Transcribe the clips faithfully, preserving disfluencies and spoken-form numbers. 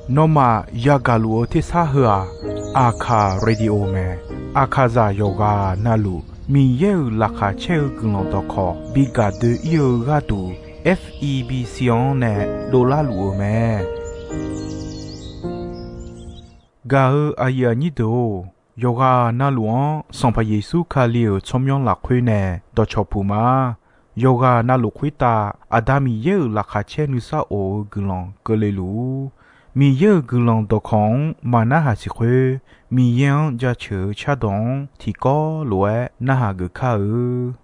Nawmaf yagaq luf-eu tersar heu-aq, Aqkaq Radio mae. Aqkaqzaq yawqghaq navluf Miqyaer-euq laqkhaq caer-eu guiqlanq dawqkawq bi gaq doe-ir-eu gharduq, F E B C-anr nae dovlar luf-eu mae. Gaq-eu aqyuif aqnyir deuq-or, yawqghaq navluf-anr Sanqpaq Yeqsur Kali-euq tsawrmyanr lafkhoer nae dawqcawq puq ma. Yawqghaq navluf khoertav Aqda Miqyaer-euq laqkhaq caer nuisar of-eu guiqlanq keuvle luf-ur. Miqyaer-euq guiqlanq dawqkawq-anr maqnarhaq siq khoer, Miqyaer-anr jaceuq-eu cardawq-anr tiqkawv lof-aer narhaq geuf kar-eu.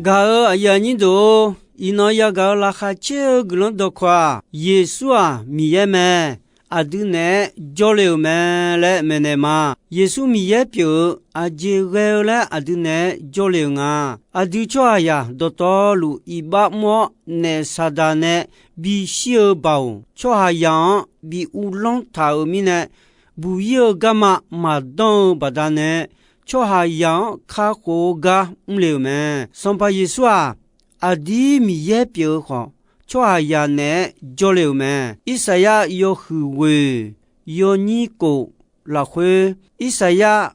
Gaq-eu aqyuif aqnyir deuq-or, iqnan yagaq-eu laqkhaq caer-eu guiqlanq dawqkawq-aq, Yeqsur-aq Miqyaer mae. Aqdui naeq-aer jawrle-euq mae laer maeqnaeq ma. Yeqsur Miqyaer pyeuf-eu aqjeq ghae-eu laer aqdui naeq-aer jawrle-euq nga. Aqdui tsawrhaqzaq dawqtawvluf iqbax mr-awr, naef Saqdaq nae bishir-eu baoq tsawrhaqzaq-anr bi uvlanr taq-euq mirnae, buq-ir-eu garma maqdanr-eu baqdanae, tsawrhaqzaq-anr kakhof-eu gar mrle-euq mae. Sanqpaq Yeqsur-aq, aqdir Miqyaer pyeuf-eu khawf, tsawrhaqzaq naeq-aer jawrle-euq mae. Irsaqyar yawhuiq ghoeq yawnyir kof lafkhoer, Irsaqyar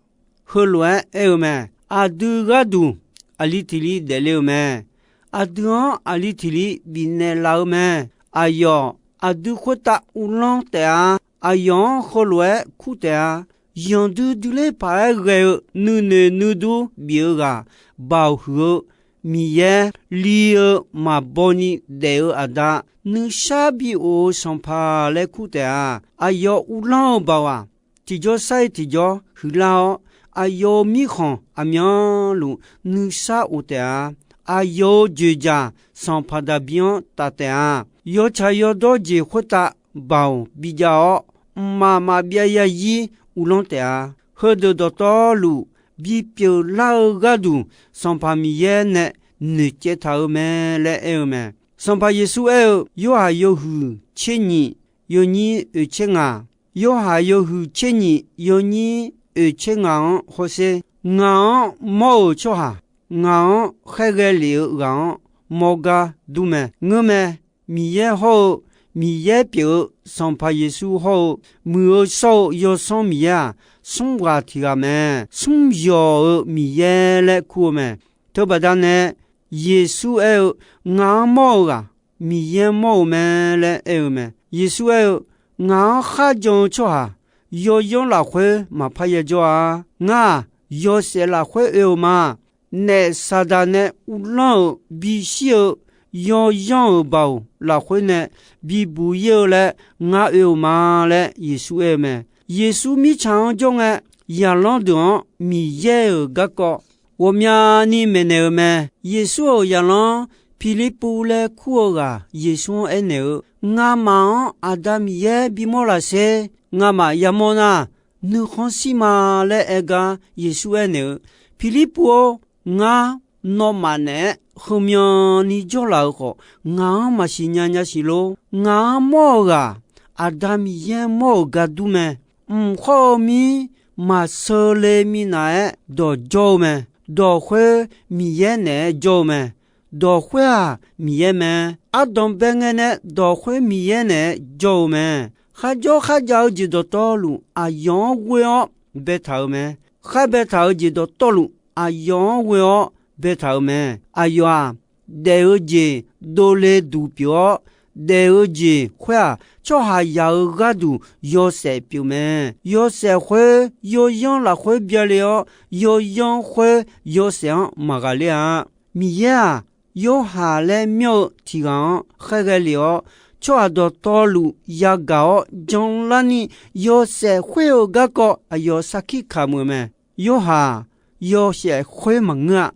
heulof-aer aer-eu mae. Aqdui gharduq aqli tiq li daefle-euq mae. Aqdui-anr aqli tiq li bifnaeq laf-eu mae. Aqyawf aqdui khoertav uvlanr taef-a. Aqyawf-anr heulof-aer kur taef-a. Yanqdui dui ler paq-aer ghae-eu nuinoeq nuidur bif-eu ghaq, baoq huiq-eu Miqyaer, li-eu maqbaw ni daef-eu Aqda, nuisar bi of-eu Sanqpaq laer kur taef-a. Aqyawf uvlanr-eu baoq-aq, tiqjawr sar-ir tiqjawr huiqlar-awr, aqyawf-euq mirkhanq aqmyanluf nuisar of taef-a. Aqyawf-euq dzoeqdzaq Sanqpaq Daqbir-anr taf taef-a. Yawtsaq yawdawr jeq khoertav baoq bijav-awr, mqmaq maqbyav yazir uvlanr taef-a. Heudeuq dawqtawvluf bipyeuf lar-eu gharduq, Sanqpaq Miqyaer nae noeqcaev taq-euq mae laer aer-eu mae. Sanqpaq Yeqsur aer-eu, Yorhaq yawhuiq tser nyiq yawnyir oeq tser ngaq, Yorhaq yawhuiq tser nyiq yawnyir oeq tser ngaq-anr hawsher. Ngaq-anr mawr-euq tsawrhaq, ngaq-anr khaerghae lef-eu ghaq-anr mawr gar dur mae. Ngeurmae. Miqyaer hawr-eu, Miqyaer pyeuf-eu Sanqpaq Yeqsur hawr-eu, Muiq-eu shawr-eu Yawsanr Miqyaer-aq, smr ghaq tiq ghaq mae. Smr yawq-euq Miqyaer laer kur-eu mae. Teubaqda nae Yeqsur aer-eu, Ngaq-anr mawr-eu ghaq, Miqyaer mawr-eu mae laer aer-eu mae. Yeqsur aer-eu, Ngaq-anr kharjan-eu tsawrhaq, yawyanr lafkhoer maqpar yajawr-a. Ngar-aq, yawshaef lafkhoer oe-eu ma. Naef Saqdaq nae uvlanr-euq bishir-eu yawyanr-euq baoq lafkhoer nae bibuq-ir-eu laer ngar oe-eu ma laer Yeqsur aer-eu mae. Yeqsur mirtsaq-anr jawr ngae, zaqlanr deuq-anr Miqyaer-euq garkawv ghawqmyani maeqnaeq-eu mae. Yeqsur-euq zaqlanr Pirlirpuv laer kur-eu ghaq Yeqsur-anr aernaeq-eu, Ngamaf-anr Aqda Miqyaer bimawr laf sher. Ngamaf yamawr nar, nuikhanr shir ma laer aer gar Yeqsur aernaeq-eu, Pirlirpuv-or, ngar nawmaf naeq-aer heumyanni jawrlaf-eu khawf, ngaq-anr maqsiq nya nya siq lor. Ngaq-anr mawr-eu ghaq, Aqda Miqyaer mawr-euq gar dur mae. Mq khawr-eu mir maqsheu le minav-aer dawq jawr-eu mae. Dawq khoer Miqyaer naeq-aer jawr-eu mae. Dawq khoer-aq, Miqyaer mae. Ardanq bae ngae nae dawq khoer Miqyaer naeq-aer jawr-eu mae. Kharjawr kharjav-eu jeq dawqtawvluf aqyawf-anr ghoe-awr baetaq-euq mae. Khar baetaq-eu jeq dawqtawvluf aqyawf-anr ghoe-awr baetaq-euq mae. Aqyawf-aq, daef-eu jeq dovle duq pyeuf-awr, daef-eu jeq khoer-aq, tsawrhaqzaq-euq gharduq yawshaef pyeuf mae. Yawshaef khoer yawyanr lafkhoer byale-awr, yawyanr khoer yawshaef-anr maqghaqler-a. Miqyaer-aq, Yorhaq laer myanr-eu tiq ghaq-anr khaerghae lef-awr, tsawrhaq dawqtawvluf yagaq-awr janlarni yawshaef khoer-euq garkawv aqyawf sarkir kamq-euq mae. Yorhaq-aq, yawshaef khoer maqngeur-a.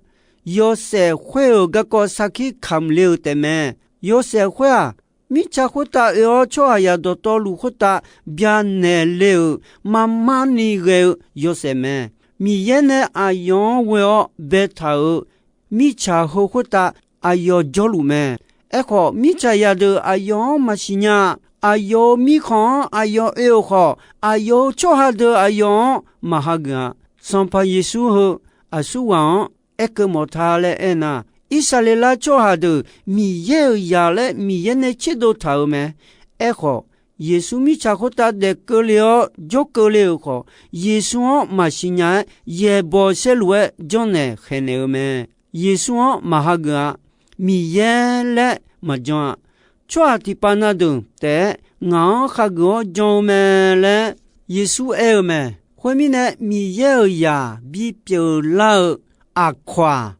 Yawshaef khoer-euq garkawv sarkir kamq le-euq taefmae. Yawshaef khoer-aq, mirtsaq khoertav oe-awr tsawrhaqzaq dawqtawvluf khoertav byanaeq le-euq marmarni ghae-eu yawshaef mae. Miqyaer nae aqyawf-anr ghoe-awr baetaq-euq mirtsaq heu khoertav aqyawf jawrluf mae. Aerkhawf, mirtsaq zaqdeuq aqyawf-anr maqsiq nya-a. Aqyawf-euq mirkhanq-anr aqyawf oe-euq khawf, aqyawf-euq tsawrhaq deuq aqyawf-anr maqhageuf-a. Sanqpaq Yeqsur heu aqsurghaq-anr aerkeuv mawf ta laer aernar, Irsaqleqlav tsawrhaq deuq Miqyaer-euq zaq laer Miqyaer nae tserdov taq-euq mae. Aerkhawf, Yeqsur mirtsaq khoertav daef keuvle-awr jawr keuvle-euq khawf, Yeqsur-anr maqsiq nya-aer yaeqbawq saerluf-aer janrnaeq khaeqnaeq-eu mae. Yeqsur-anr maqhageuf-a. Miqyaer laer maqjan-a. Tsawrhaq tiqpav na deuq taef-aer ngaq-anr hageuf-awr jan-eu mae laer Yeqsur aer-eu mae. Khoermirnae, Miqyaer-euq zaq bipyeuf lar-eu aqkawq-aq,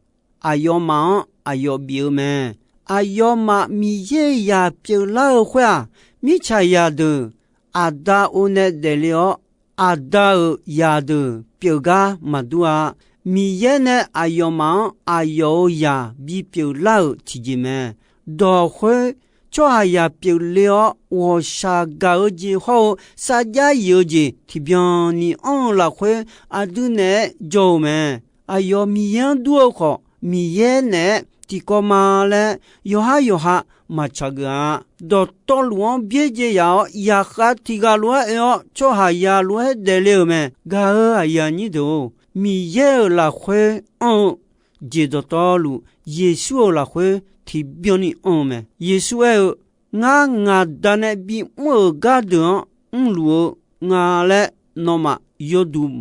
aqyawfmaf-anr aqyawf bif-eu mae. Aqyawfmaf Miqyaer-euq zaq pyeuflar-eu khoer-aq, mirtsaq zaqdeuq Aqda o nae daefle-awr, Aqda-euq zaqdeuq pyeufgar maqdur-a. Miqyaer nae aqyawfmaf-anr aqyawf-euq zaq bipyeuf lar-euq tiqjeq mae. Dawq khoer tsawrhaqzaq pyeufle-awr, ghawqshaq gaq-eu jeq hawr-eu sarjax yif-eu jeq tiqbyan ni anr-eu lafkhoer aqdui naeq-aer jawr-eu mae. Aqyawf Miqyaer-anr dur-eu khawf, Miqyaer naeq-aer tiqkawv ma laer yawqhar yawqha maqtsaq geuf-a. Dawqtawvluf-anr byaerdzae yaf-awr, zaqkhav tiq ghaq lof-aer oe-awr, tsawrhaqzaq lof-aer daefle-euq mae. Gaq-euq aqyuif aqnyir deuq-or, Miqyaer-euq lafkhoer anr-eu jeq dawqtawvluf, Yeqsur-euq lafkhoer tiqbyan ni anr-eu mae. Yeqsur aer-eu, Ngar ngaqda nae bimr-euq gardeuq-anr mrluf-eu nga laer nawmaf yawduq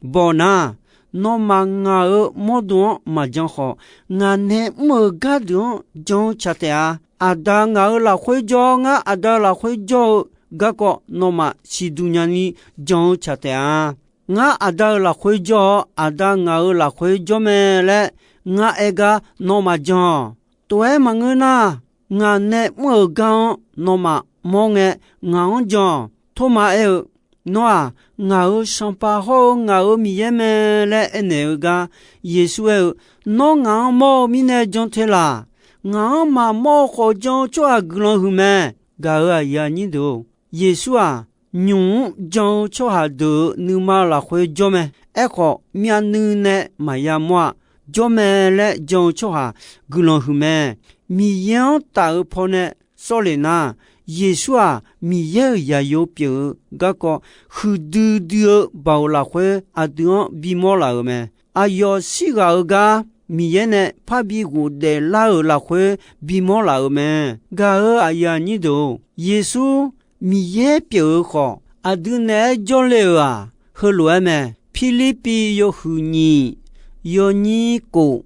baw nar, nawmaf ngaq-euq mawrdo-anr maqjan khawf, ngaq nae mr-euq gardeuq-anr jan-eu tsaq taef-a. Aqda ngaq-euq lafkhoer jawr-awr, ngar Aqda-euq lafkhoer jawr-eu garkawv nawmaf siqduq nyani jan-eu tsaq taef-a. Ngar Aqda-euq lafkhoer jawr-awr, Aqda ngaq-euq lafkhoer jawr mae laer ngar aer gar nawmaf jan-awq. Tov-aer maqngeur nar, ngaq nae mr-euq gar-anr nawmaf mawr ngae, ngaq-anr jan-awq. Tormav aer-eu, Nawr-aq, ngaq-euq Sanqpaq hawr-eu ngaq-euq Miqyaer mae laer aernaeq-eu gar, Yeqsur aer-eu, Nawr ngaq-anr mawr-eu mirnae jan te laq. Ngaq-anr maqmawr-eu khawf jan-eu tsawrhaq guiqlanq huiq mae. Gaq-euq aqyuif aqnyir deuq-or, Yeqsur-aq, nymq mr jan-eu tsawrhaq deuq-euq nuima lafkhoer jawr mae. Aerkhawf, myavnuiv nae maqya mawr-a. Jawr mae laer jan-eu tsawrhaq guiqlanq huiq mae. Miqyaer-anr taf-eu pawnae sawr lef nar, Yeqsur-aq, Miqyaer-euq zaqyo pyeuf-eu garkawv huiqdui dui-eu baoq lafkhoer aqdui-anr bimawr laf-euq mae. Aqyawf shirghaq-eu gar Miqyaer nae parbi ghofdaef lar-euq lafkhoer bimawr laf-euq mae. Gaq-euq aqyuif aqnyir deuq-or, Yeqsur Miqyaer pyeuf-eu khawf, aqdui naeq-aer jawrle-euq-aq, heulof-aer mae. Pirlirpiv yawhuiq nyiq, yawnyir kof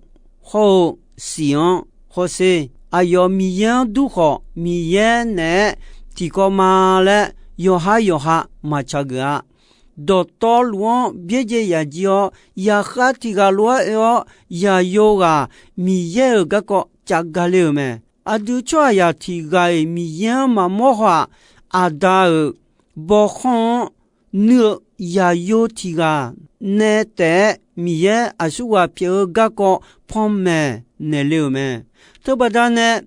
hawr-eu siq-anr hawsher. Aqyawf Miqyaer-anr dur khawf, Miqyaer naeq-aer tiqkawv ma laer yawqhar yawqha maqtsaq geuf-a. Dawqtawvluf-anr byaerdzae yaf jir-awr, zaqkhav tiq ghaq lof-aer oe-awr, zaqyo ghaq Miqyaer-euq garkawv cavgale-euq mae. Aqdui tsawrhaqzaq tiq ghaq-iq Miqyaer-anr maqmawr haw-aq, Aqda-euq bawkhanr-anr nuir-eu zaqyo tiq ghaq nae taef-aer Miqyaer aqsurghaq pyeuf-eu garkawv panmaeq naeqle-euq mae. Teubaqda nae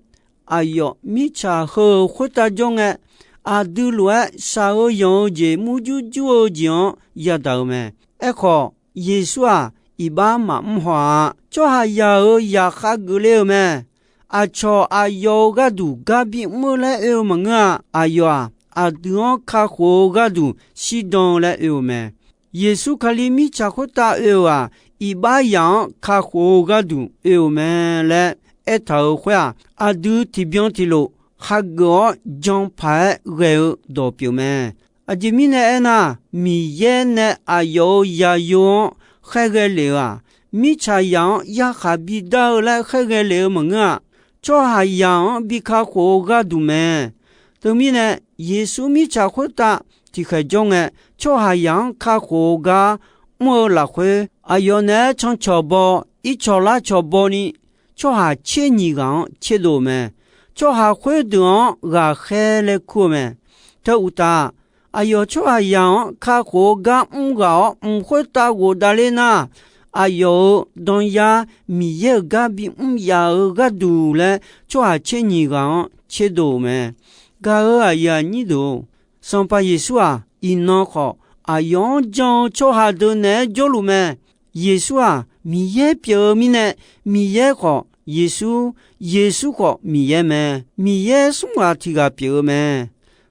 aqyawf mirtsaq heu-euq khoertav jawr ngae, aqdui lof-aer shaq-eu yanq-eu jeq murjur jur-eu jeq-anr yadaq-euq mae. Aerkhawf, Yeqsur-aq, iqbax maqmr haw-a. Tsawrhaqzaq-euq zaqkhav geufle-euq mae. Aqcawq aqyawf-euq gharduq gar bimr-eu laer oe-eu maqngeur-a. Aqyawf-aq, aqdui-anr kakhof-eu gharduq shirdan-eu laer oe-euq mae. Yeqsur Kali mirtsaq khoertav oe-euq-aq, iqbaxzaq-anr kakhof-eu gharduq oe-euq mae laer aertaq-euq khoer-aq, aqdui tiqbyan tiqlof hageuf-awr jan paq-aer ghae-eu dawq pyeuf mae. Aqjeq mirnae aernar, Miqyaer nae aqyawf-euq zaqyo-anr khaerghae lef-eu-aq, mirtsaqzaq-anr yarkhaq bidar-eu laer khaerghae lef-eu maqngeur-a. Tsawrhaqzaq-anr bi kakhof-eu gharduq mae. Teumirnae, Yeqsur mirtsaq khoertav tiqkhaeq jawr ngae, tsawrhaqzaq-anr kakhof-eu gar mr-eu lafkhoer, aqyawf naeq-aer cancawq baw, ircawq larcawq baw ni, tsawrhaq tser nyiq ghaq-anr tserdov-euq mae. Tsawrhaq khoerdeuq-anr ghaqkhaer laer kur-eu mae. Teu uqtaf, aqyawf tsawrhaqzaq-anr kakhof-eu gar mr ghaq-awr mq khoertav ghofdav ler nar, aqyawf-euq danyar Miqyaer-euq gar bimr yaf-eu gharduq laer tsawrhaq tser nyiq ghaq-anr tserdov-euq mae. Gaq-euq aqyuif aqnyir deuq-or, Sanqpaq Yeqsur-aq, iqnan khawf aqyawf-anr jan-eu tsawrhaq deuq naeq-aer jawrluf mae. Yeqsur-aq, Miqyaer pyeuf-eu mirnae, Miqyaer khawf Yeqsur, Yeqsur khawf Miqyaer mae. Miqyaer smr ghaq tiq ghaq pyeuf-eu mae.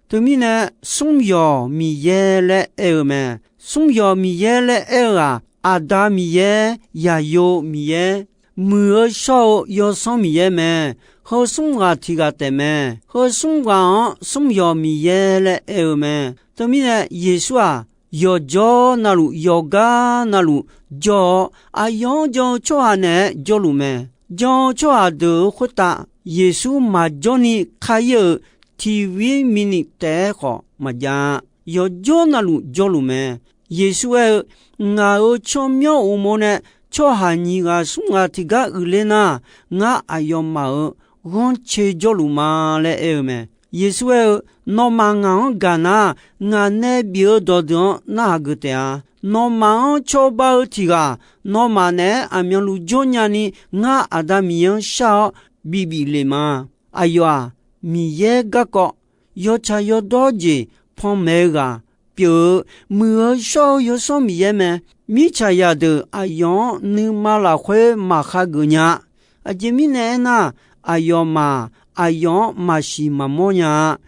Teumirnae, smr yawq Miqyaer laer aer-eu mae. Smr yawq Miqyaer laer aer-eu-aq, Aqda Miqyaer, Zaqyo Miqyaer, muiq-eu shawr-eu Yawsanr Miqyaer mae. Heu smr ghaq tiq ghaq taef mae. Heu smr ghaq-anr smr yawq Miqyaer laer aer-eu mae. Teumirnae, Yeqsur-aq, yawqjawr navluf, yawqgar navluf jawr-awr, aqyawf-anr jan-eu tsawrhaq naeq-aer jawrluf mae. Jan-eu tsawrhaq deuq-euq khoertav, Yeqsur maqjawr ni ka-ir-euq tiqwir minit taef-aer khawf maqjav-a. Yawqjawr navluf jawrluf mae. Yeqsur aer-eu, Ngaq-euq tsawrmyanr uqmov nae tsawrhaq nyiq ghaq smr ghaq tiqgar uiqler nar, ngar aqyawfmaf-euq ghanrcae jawrluf ma laer aer-eu mae. Yeqsur aer-eu, Nawmaf ngaq-anr gaq nar, ngaq nae bif-eu dawqdeuq-anr narhaq geuf taef-a. Nawmaf-anr cawba-eu tiq ghaq, nawmaf naeq-aer aqmyanluf jawrnya ni ngar Aqda Miqyaer-anr shar-awr bibif le ma. Aqyawf-aq, Miqyaer garkawv yawtsaq yawdawr jeq panmaeq-eu ghaq pyeuf-eu, muiq-eu shawr-eu Yawsanr Miqyaer mae. Mirtsaqzaq deuq aqyawf-anr nuima lafkhoer maqhageuf nya-a. Aqjeq mirnae aernar, aqyawfmaf aqyawf-anr maqsiq maqmawr nya-a.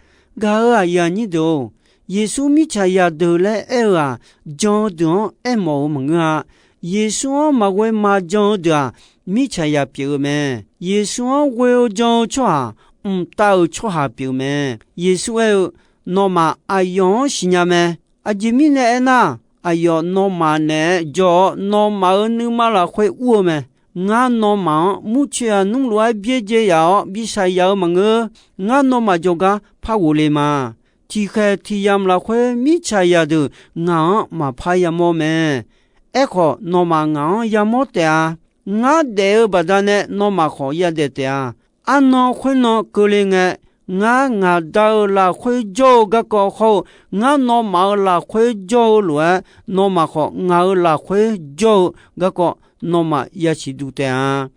Gaq-euq aqyuif aqnyir deuq-or, Yeqsur mirtsaqzaq deuq laer aer-eu-aq, jan-eu deuq-anr aermawf-eu maqngeur-a. Yeqsur-anr maqghoe maqjan-eu deuq-aq, mirtsaqzaq pyeuf-eu mae. Yeqsur-anr ghoe-eu jan-eu tsawrhaq, mqtav-euq tsawrhaq pyeuf-eu mae. Yeqsur aer-eu, Nawmaf aqyawf-anr siqnya mae. Aqjeq mirnae aernar, aqyawf nawmaf naeq-aer jawr-awr, nawmaf-euq nuima lafkhoer ur-eu mae. Ngar nawmaf-anr murcoeq aqnmr lof-aer byaerdzae yaf-awr bi shaqyaf-eu maqngeur. Ngar nawmaf jawrgar par ghofle ma. Tiqkhaeq tiq yamq lafkhoer mirtsaqzaq deuq ngaq-anr maqpar yamawr mae. Aerkhawf, nawmaf ngaq-anr yamawr taef-a. Ngar daef-eu baqdanae nawmaf khawf yadaef taef-a. Arnan khoernan keuvle ngae, ngar ngaqda-euq lafkhoer jawr-eu garkawv hawr-eu, ngar nawmaf-euq lafkhoer jawr-eu lof-aer, nawmaf khawf ngaq-euq lafkhoer jawr-eu garkawv nawmaf yasiq duq taef-a.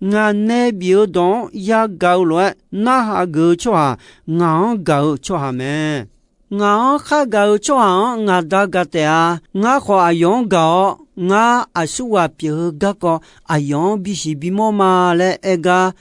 Ngaq nae bif-eu dawq-anr yagaq-eu lof-aer narhaq geuf-eu tsawrhaq, ngaq-anr gaq-eu tsawrhaq mae. Ngaq-anr khar gaq-eu tsawrhaq-anr ngaqda gaq taef-a. Ngar khawf aqyawf-anr gaq-awr, ngar aqsurghaq pyeuf-eu garkawv aqyawf-anr bisiq bimawr ma laer aer gar,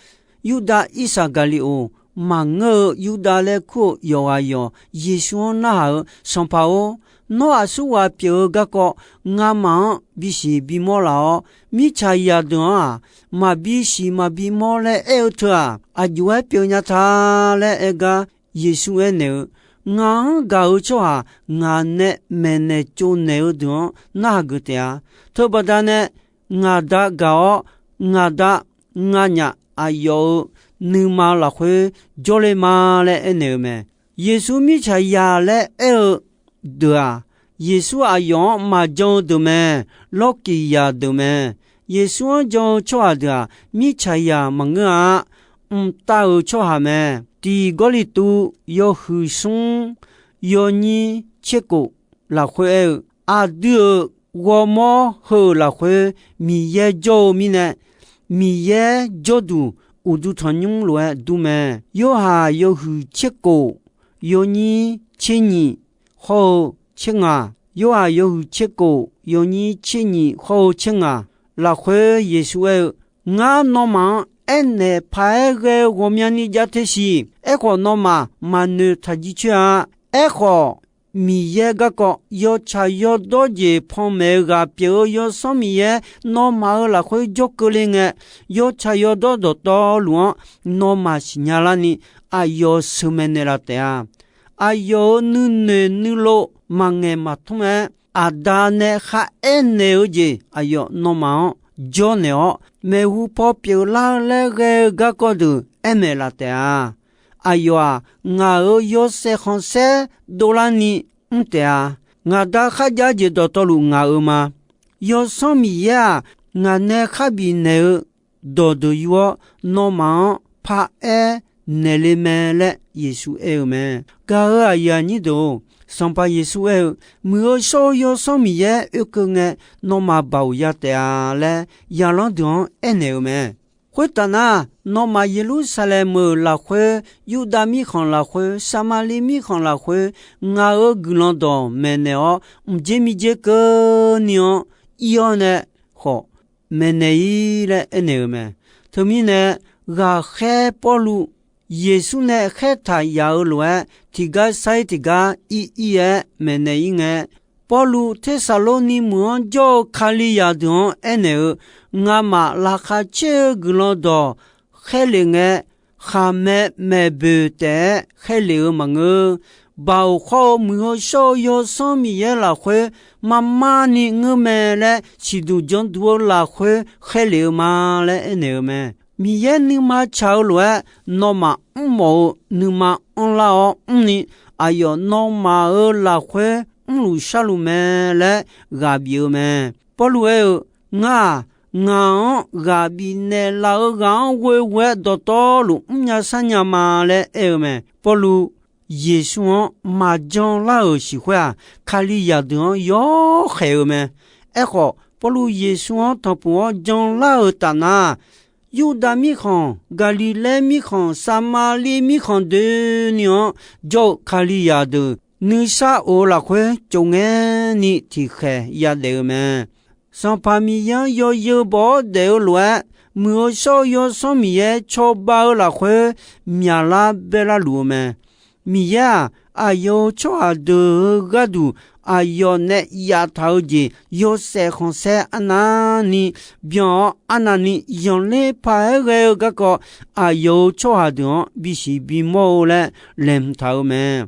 Yurdav Irsaqgaqliqoq, maqngeur-eu Yurdav laer kur-euq yawqghaq yawq Yeqsur-anr narhaq-eu, Sanqpaq-or, nawr aqsurghaq pyeuf-eu garkawv ngamaf-anr bisiq bimawr laf-awr, mirtsaqzaq deuq-anr-aq, maqbisiq maqbimawr laer aer-eu teu-aq, aqjox-aer pyeuf nya ta laer aer gar, Yeqsur aernaeq-eu, Ngaq-anr gaq-eu tsawrhaq ngaq nae maeqnaeq tsovnaeq-eu deuq-anr narhaq geuf taef-a. Teubaqda nae ngaqda gaq-awr, ngaqda nganyaf aqyawf-euq nuima lafkhoer jawrle ma laer aernaeq-eu mae. Yeqsur mirtsaqzaq laer aer-eu deuq-aq, Yeqsur aqyawf-anr maqjan-eu deuq mae. Lawrkiqzaq deuq mae. Yeqsur-anr jan-eu tsawrhaq deuq-aq, mirtsaqzaq maqngeur-a. Mqtav-euq tsawrhaq mae. Tiq Gawrliqtu yawhuiq smr yawnyir tserkof lafkhoer aer-eu, aqdui-euq ghawrmawr heu-euq lafkhoer Miqyaer jawr-eu mirnae, Miqyaer jawrduq uqduq tanqnymr lof-aer dur mae. Yorhaq yawhuiq tserkof yawnyir tser nyiq hawr-eu tser ngaq, Yorhaq yawhuiq tserkof yawnyir tser nyiq hawr-eu tser ngaq lafkhoer Yeqsur aer-eu, Ngar nawmaf-anr aernaeq paq-aer ghae-eu ghawqmyani jav te siq. Aerkhawf, nawmaf maqnoeq taq jircoer-a. Aerkhawf, Miqyaer garkawv yawtsaq yawdawr jeq panmaeq-eu ghaq pyeuf-eu Yawsanr Miqyaer nawmaf-euq lafkhoer jawr keuvle ngae, yawtsaq yawdawr dawqtawvluf-anr nawmaf siqnya larni aqyawf sheuqmaeq naeqlaf taef-a. Aqyawf-euq nuinoeq nuilov maqngaeq maqtmr-aer, Aqda nae kharaer naeq-eu jeq aqyawf nawmaf-anr jawrnaeq-awr, maeqhu paw pyeuflar-eu laer ghae-eu garkawv deuq aermaeq laf taef-a. Aqyawf-aq, ngaq-euq yawshaef khanqsaer dovlarni mr taef-a. Ngaqda kharjav jeq dawqtawvluf ngaq-euq ma. Yawsanr Miqyaer-aq, ngaq nae kharbif naeq-eu dawqdeuq yur-awr, nawmaf-anr paraer naeqle mae laer Yeqsur aer-eu mae. Gaq-euq aqyuif aqnyir deuq-or, Sanqpaq Yeqsur aer-eu, Muiq-eu shawr-eu Yawsanr Miqyaer oekeuv ngae, nawmaf baoq ya taef-a laer, zaqlanr deuq-anr aernaeq-eu mae. Khoertaf nar, nawmaf Yeqlursaqlaeq meuq lafkhoer, Yurdav mirkhanq lafkhoer, Saqmaqliv mirkhanq lafkhoer, ngaq-euq guiqlanq dawq maeqnaeq-awr, mqdzer miqdzer keuvni-anr ir-awr nae khawf maeqnaeq-ir laer aernaeq-eu mae. Teumirnae, ghaqkhaer Pawrluv Yeqsur nae khaertaq yaf-eu lof-aer, tiqgar sair tiqgar ir ir-aer maeqnaeq-ir ngae, Pawrluv Tersaqlorni meuq-anr jawr-eu Kalizaq deuq-anr aernaeq-eu, Ngamaf laqkhaq caer-eu guiqlanq dawq khaerlef ngae, khaqmae maeqboeq taef-aer khaerlef-eu maqngeur. Baoq khawr-eu Muiq-eu shawr-eu Yawsanr Miqyaer lafkhoer, marmarni ngeurmae laer siqduq janduq-eu lafkhoer khaerlef-eu ma laer aernaeq-eu mae. Miqyaer nuima tsaq-eu lof-aer, nawmaf mrmawf-eu nuima anrlar-awr mrni, aqyawf nawmaf-euq lafkhoer mrluf sharluf mae laer ghaq bif-eu mae. Pawrluv aer-eu, Ngar-aq, ngaq-anr ghaq bifnaeq laf-eu ghaq-anr ghoeghoe-aer dawqtawvluf mrnya sharnya ma laer aer-eu mae. Pawrluv Yeqsur-anr maqjan lar-euq siqkhoer-aq, Kalizaq deuq-anr yawkhaeq-eu mae. Aerkhawf, Pawrluv Yeqsur-anr tanqpuq-awr jan lar-euq tafnar, Yurdav mirkhanq, Gaqliqlaer mirkhanq, Saqmaqliv mirkhanq doeni-anr jawr-eu Kalizaq deuq nuisar of-eu lafkhoer tsofngaerni tiqkhaeq yadaef-eu mae. Sanqpaq Miqyaer-anr yawzeu baw-awr daef-eu lof-aer, Muiq-eu shawr-eu Yawsanr Miqyaer cawba-eu lafkhoer myaqlar baerlar luf-eu mae. Miqyaer-aq, aqyawf-euq tsawrhaq deuq-euq gharduq aqyawf nae yaftaq-eu jeq yawshaef khanqsaer arnavni byan-awr, arnavni zanqler paq-aer ghae-eu garkawv, aqyawf-euq tsawrhaq deuq-anr bisiq bimawr-eu laer laeqhmq taq-eu mae.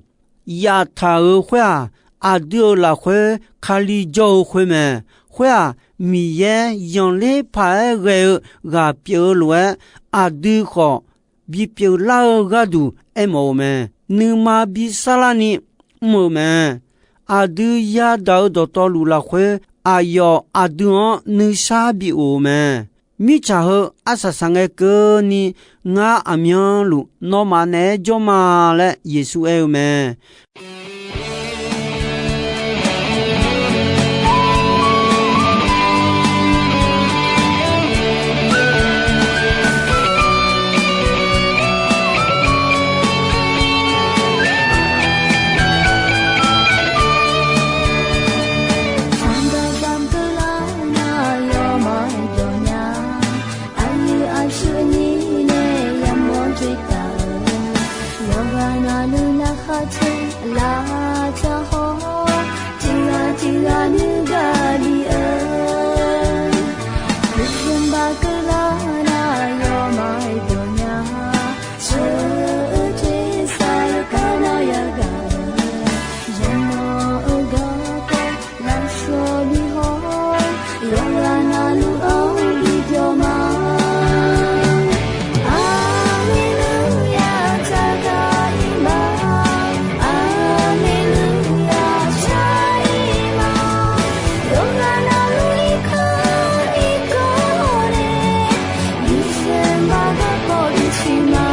Yaftaq-euq khoer-aq, aqdui-euq lafkhoer Kali jawr-eu khoer mae. Khoer-aq, Miqyaer zanqler paq-aer ghae-eu ghaq pyeuf-eu lof-aer, aqdui khawf bipyeuf lar-eu gharduq aermawf-eu mae. Nuima bisarlarni mr-eu mae. Aqdui yadaq-eu dawqtawvluf lafkhoer, aqyawf aqdui-anr nuisar bi of-eu mae. Mirtsaq heu arsaq saq ngae keuvni, ngar aqmyanluf nawmaf naeq-aer jawr ma laer Yeqsur aer-eu mae. Aqyuif aqsur nyir nae yamawr dzoertaq-euq, yawqghaq navluf narkhaq caer lavjawr haw-awr, tiqghaq tiqghaq nuigaq bif-eu, uqzmq baqkeuv lar nar yawmaf dawqnya, sheu-eu tersar-eu kar nar yagaq-eu, yawqnan-eu garkawv lafshawq bi haw-awr, yawqghaq navluf-anr bi jawr ma. Aleluya, taqdaq ir ma. Aleluya, shar ir ma. Yawqghaq navluf irkanr irkanr nae, nuisar ma garkawv bi ciq ma.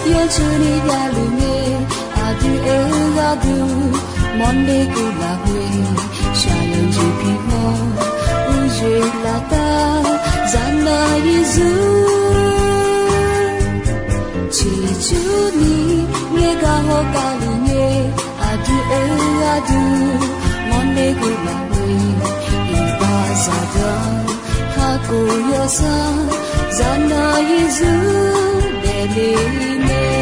Yawtsuni javluf ngae, aqdui oe-eu gharduq mawrle guv lafkhoer, shaqlanq jeq pi-awr uqyoeq laftav, zaqnaq Yeqsur ciqcurni ngaeqgaq hawgaq luf ngae, aqdui oe-eu gharduq mawrle guv lafkhoer, iqbax zaqdeuq-anr kakhof yawsanr, zaqnaq Yeqsur daefle-eu mae.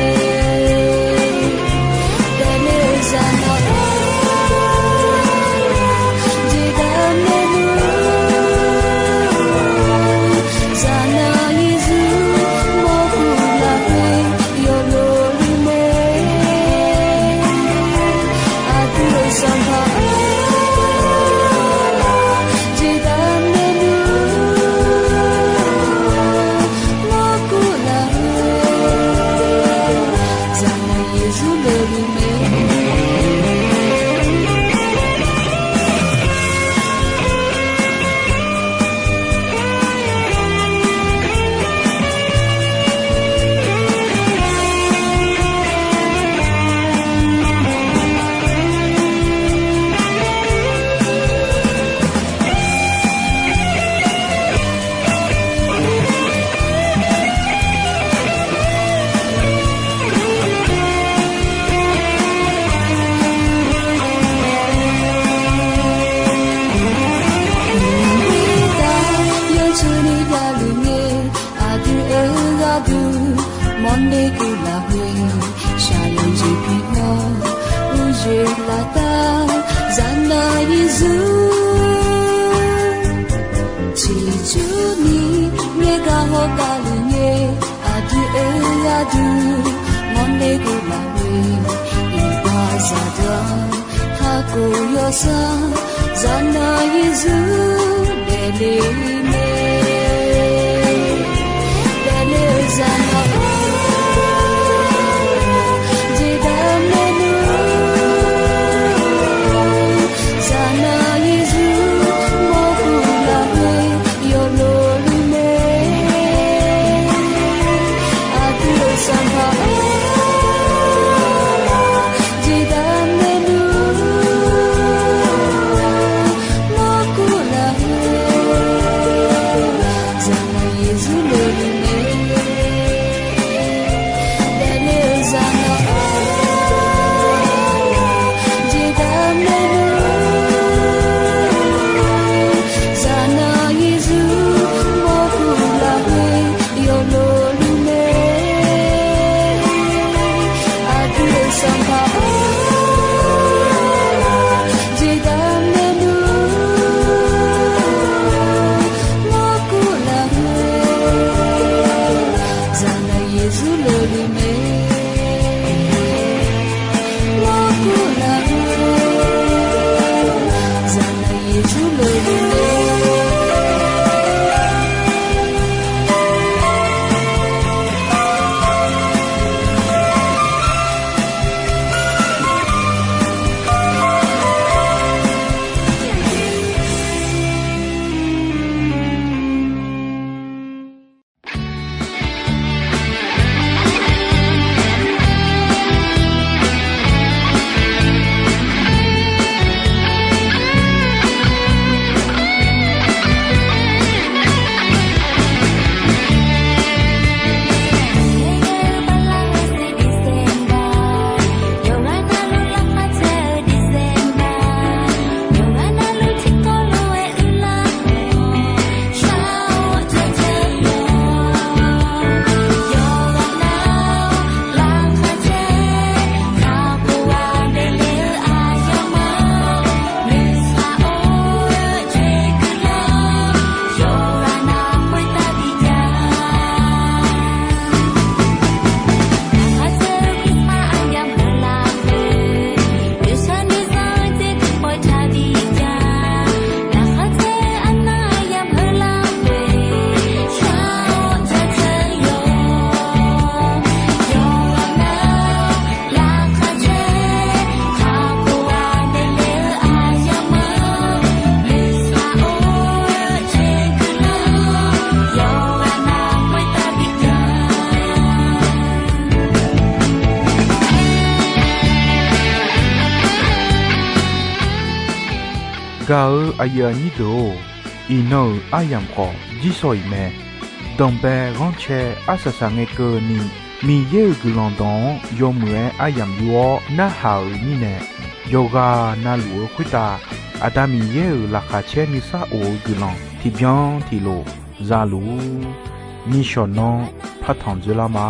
Daefle-eu zaqnaq-or, jeqgaq maernmr, zaqnaq Yeqsur mawrkhof lafkhoer yawloluf mae. Aqdui-euq Sanqpaq-or, jeqgaq maernmr, mawrkhof lafkhoer zaqnaq Yeqsur loluf Aqdui, mawrner guv laf-eu iqbax zaqdeuq-anr kakhof yawsanr, zaqnaq Yeqsur daefle-eu mae. Daefle-eu zaqnaq-or, jeqdaq maernmr, zaqnaq Yeqsur mawrkhof laf-eu yawlov luf mae. Aqdui-euq Sanqpaq-or, jeqdaq maernmr, mawrkhof laf-eu zaqnaq Yeqsur lov luf mae. Daefle-eu zaqnaq-or, jeqdaq maernmr, zaqnaq Yeqsur mawrkhof laf-eu yawlov luf mae. Aqdui-euq Sanqpaq-or, jeqdaq maernmr, mawrkhof laf-eu zaqnaq Yeqsur lov luf mae. Mawrkhof laf-eu zaqnaq Yeqsur lov luf mae. Gaq-eu aqyuif aqnyir deuq-or, iqnan-euq aryamq khawf jirsawq iq mae. Danqbae ghanrcae arsaq saq ngae keuvni, Miqyaer-euq guiqlanq dawq-anr yawmuiq-aer aryamq yur-awr narhaq-euq mirnae, yawqghaq navluf-eu khoertav Aqda Miqyaer-euq laqkhaq caer nuisar of-eu guiqlanq tiqbyan tiqlof za luf-ur. Nishawq nanr partanq dzoerlar ma.